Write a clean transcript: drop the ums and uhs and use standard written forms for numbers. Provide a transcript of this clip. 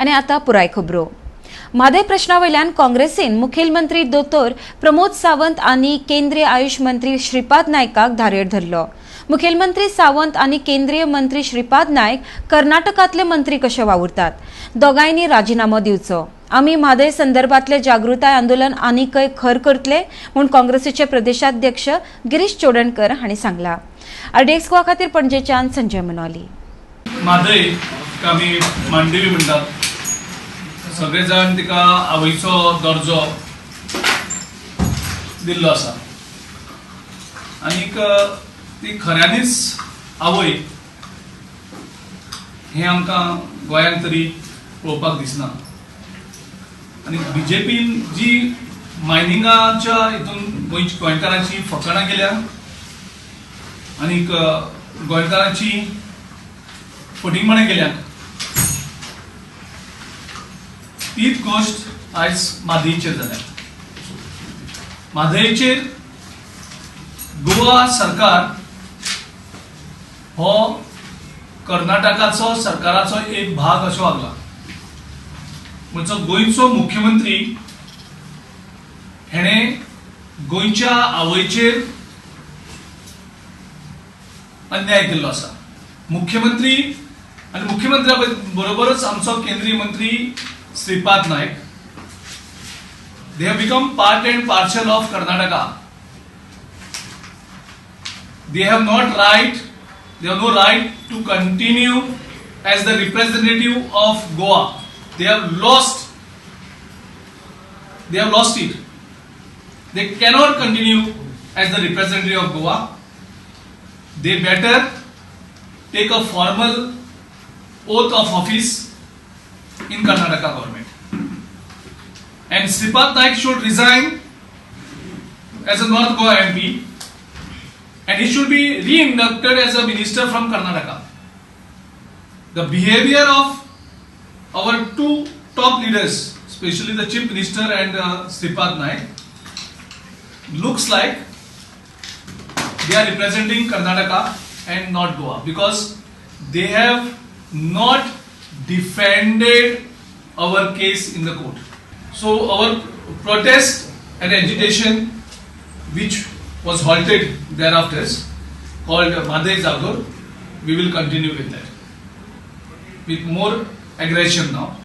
आनी आतां पुराय खबरो. म्हादय प्रश्नावयल्यान काँग्रेसीन मुखेलमंत्री दोतोर प्रमोद सावंत आनी केंद्रीय आयुष मंत्री श्रीपाद नायकाक धारेर धरलो. मुखेलमंत्री सावंत आनी केंद्रीय मंत्री श्रीपाद नायक कर्नाटकांतले मंत्री कशे वावुरतात. दोगांयनी राजिनामो दिवचो. आमी म्हादय संदर्भातले जागृताय आंदोलन आनीकय खर करतले म्हूण काँग्रेसीचे प्रदेशाध्यक्ष गिरीश चोडणकर हांणी सांगला. आरडीएक्स गोवा खातीर पणजेच्यान संजय मनोली. म्हादय तिका आमी मांडवी म्हणटात. सगळे जाण तिका आवयचो दर्जो दिल्लो आसा आनीक ती खऱ्यांनीच आवय हें आमकां गोंयांत तरी पळोवपाक दिसना. आनी बीजेपीन जी मायनिंगाच्या हितून गोंयकारांची फकाणां केल्या आनीक गोंयकारांची फटींगपणां केल्या, तीच गोश्ट आयज म्हादयचेर जाल्या. म्हादयचेर गोवा सरकार हो कर्नाटकाचो सरकाराचो एक भाग असो वागला. म्हणजे गोंयचो मुख्यमंत्री हेणें गोंयच्या आवयचेर अन्याय केल्लो आसा. मुख्यमंत्री आनी मुख्यमंत्र्या बरोबरच आमचो केंद्रीय मंत्री Shripad Naik, they have become part and parcel of Karnataka. They have not right, they have no right to continue as the representative of Goa. They have lost it. They cannot continue as the representative of Goa. They better take a formal oath of office in Karnataka government. And Sripad Naik should resign as a North Goa MP and he should be re-inducted as a minister from Karnataka. The behavior of our two top leaders, especially the Chief Minister and Sripad Naik, looks like they are representing Karnataka and not Goa because they have not defended our case in the court. So our protest and agitation, which was halted thereafter, called Mhadei Jagor, we will continue with that with more aggression now.